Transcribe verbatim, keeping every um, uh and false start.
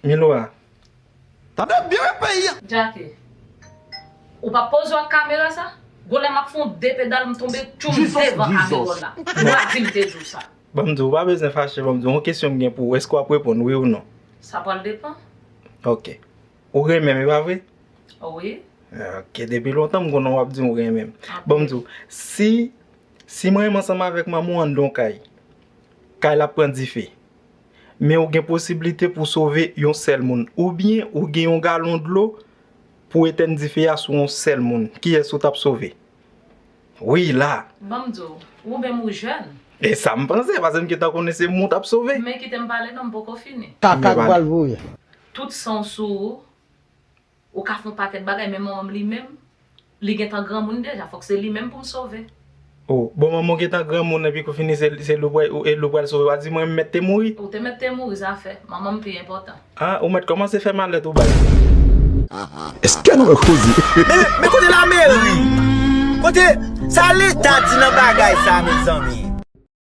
Milora. Tande byen wi peyi a. Jackie, ou pa poze w ak kamera sa? Gwo lè m ap fè yon de pedal, m tonbe tchoum devan kamera w la. Ou a di m te di w sa. Ban m di w, ou pa bezwen fache, ban m di w, yon kesyon m gen pou ou, èske w ap reponn wi ou non? Sa pral depann. Ok. Ou renmen m, e pa vre? Wi. Ok, depi lontan m konnen w ap di m ou renmen m. Ban m di w, si, si mwen renmen ansanm avèk manman w anndan yon kay, kay la ap pran dife, men ou gen posiblite pou w sove yon sèl moun, oubyen ou gen yon galon dlo pou w etèn dife a sou yon sèl moun, kiyès ou t ap sove? Wi, la. Ban m di w, ou menm ou jèn. E sa m panse, paske m gentan konnen se moun w t ap sove. Men kite m pale non, m poko fini. Kaka k pral voye. Tout san w sou ou, ou ka fè yon pakèt bagay, men manman m li menm, li gentan granmoun deja, fòk se li menm pou m sove. Oh, bon, manman w gentan granmoun epi kou fini se, se li w pral, e li w pral sove, w a di mwen m mèt te mouri? Ou te mèt te mouri, zafè. Manman m pi enpòtan. Ah, ou mèt kòmanse fè malèt ou bay. Èske nou wè koze? Men, men kote lameri? Kote sa leta di nan bagay sa, mezanmi?